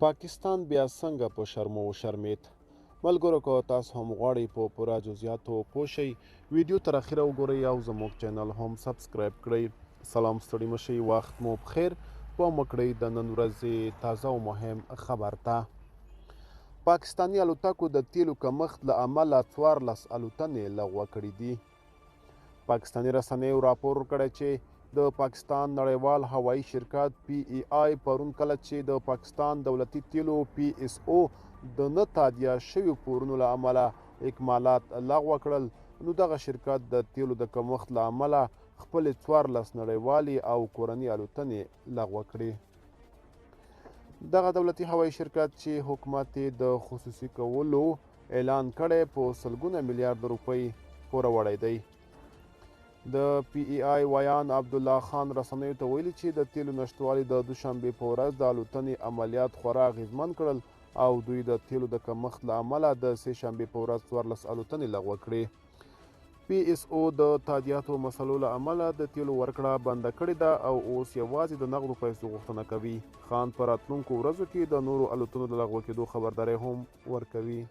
پاکستان بیا څنګه په شرمو وشرمید؟ ملګرو که تاسو هم غواړئ په پوره جزئیاتو پوه شئ، ویډیو تر اخیره وګورئ او زموږ چینل هم سبسکرایب کړئ. سلام، ستړي مشئ، وخت مو پخیر. پام وکړئ د نن ورځې تازه او مهم خبر ته. پاکستاني الوتکو د تیلو کمښت له امله 14 الوتنې لغوه کړې دي. پاکستاني رسنیو راپور ورکړی چې د پاکستان نړیوال هوایي شرکت پی ای آی پرون کله چې د پاکستان دولتي تیلو پی ایس او د نه تادیه شویو پورونو له امله اکمالات لغوه کړل، نو دغه شرکت د تیلو د کمښت له امله خپلې 14 نړیوالې او کورنۍ الوتنې لغوه کړې. دغه دولتي هوایي شرکت چې حکومت یې د خصوصي کولو اعلان کړی، په سلګونه میلیارد روپۍ پوروړی دی. د پی ای آی ویاند عبدالله خان رسنیو ته ویلي چې د تیلو نشتوالي د دوشنبې په ورځ د الوتنې عملیات خورا اغېزمن کړل او دوی د تیلو د کمښت له امله د سې شنبې په ورځ 14 الوتنې لغوه کړې. پی ایس او د تادیاتو مسلو له امله د تیلو ورکړه بنده کړې ده او اوس یوازې د نغدو پیسو غوښتنه کوي. خان په راتلونکو ورځو کې د نورو الوتنو د لغوه کېدو خبرداری هم ورکوي.